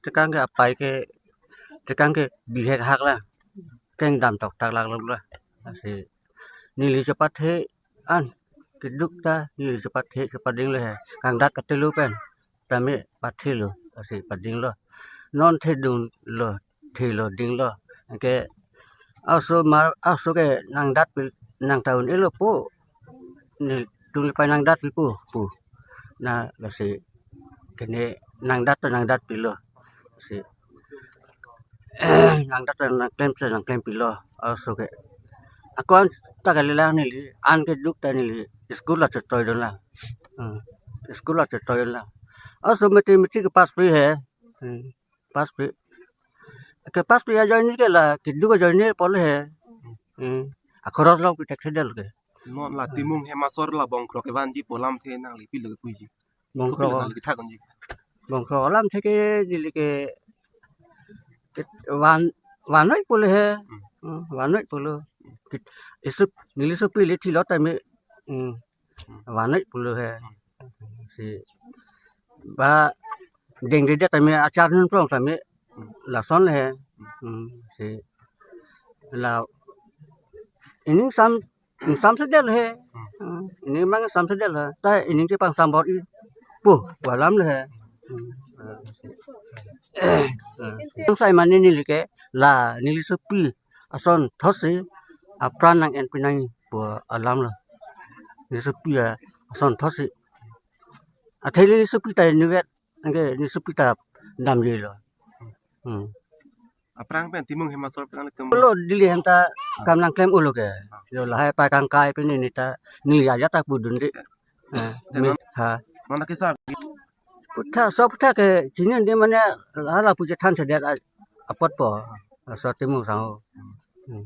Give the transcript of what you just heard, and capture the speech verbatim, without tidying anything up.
tekang ke apai ke, tekang ke bihek hak la, kengdam toktak lak lo la. Lasi neli chepathe an, keduk ta neli chepathe chepading lo he, kangdat katelo pen tame pathelo, lasi pading lo. Non thedung lo, thelo ding lo. Anke aso mar, aso ke nangdat pil, nang ta un-elo pu, nelitum le pai nangdat pi pu pu. Na lasi kene nangdat ta nangdat pilo. Lasi nangdat ta nangklem ta nangklem pilo aso ke. Ako an ta kalilang neli, an keduk ta neli school la chetoi dun la. Hmm. School la chetoi dun la. Aso mathematics ke pass pi he. Hmm. Pass pi. Ke pass pi ajoine ke la, keduk ajoine pole he. Hmm. Akhoros long pi thekthedetlo ke. Non la Timung Hema Asor la bongkrok kevanji pu alamthe nangli pilo ke puji. Bongkrok. Kopilo nangli kethak unji? Bongkrok alamthe ke neli ke, ke van, vannoi pulo he. Hmm. Hmm, vannoi pulo. Kit-, isup, neli sopi le thilo tame. Hmm. Vannoi pulo he. Si ba dengdedet tame achar nunplong tame lason he. Hmm, si la ining sam, ingsam sedetlo he. Hmm, ining mang samsedet lo. Ta ining ke pangsam bor-i pu pu alam lo he. Hmm. Pangsai mane neli ke la neli sopi ason thotsi apran nang-en pinang pu alam lo. Neli sopi ason thotsi. Athe neli sopi ta inutvet, anke neli sopi ta damji lo. Hmm. Aphrang pen Timung Hema Asor pen nangtum. Lo Delhi hem ta kam nangklem ulo ke. Yo lahai pa kangkai pen neli ta, neli ajat ta pudunde. Eh, te mi non, ha. Non ke sar. Puthak, so puthak ke chini de mane hala pu chethansedet a-, apot po. So Timung Sangho. Hmm.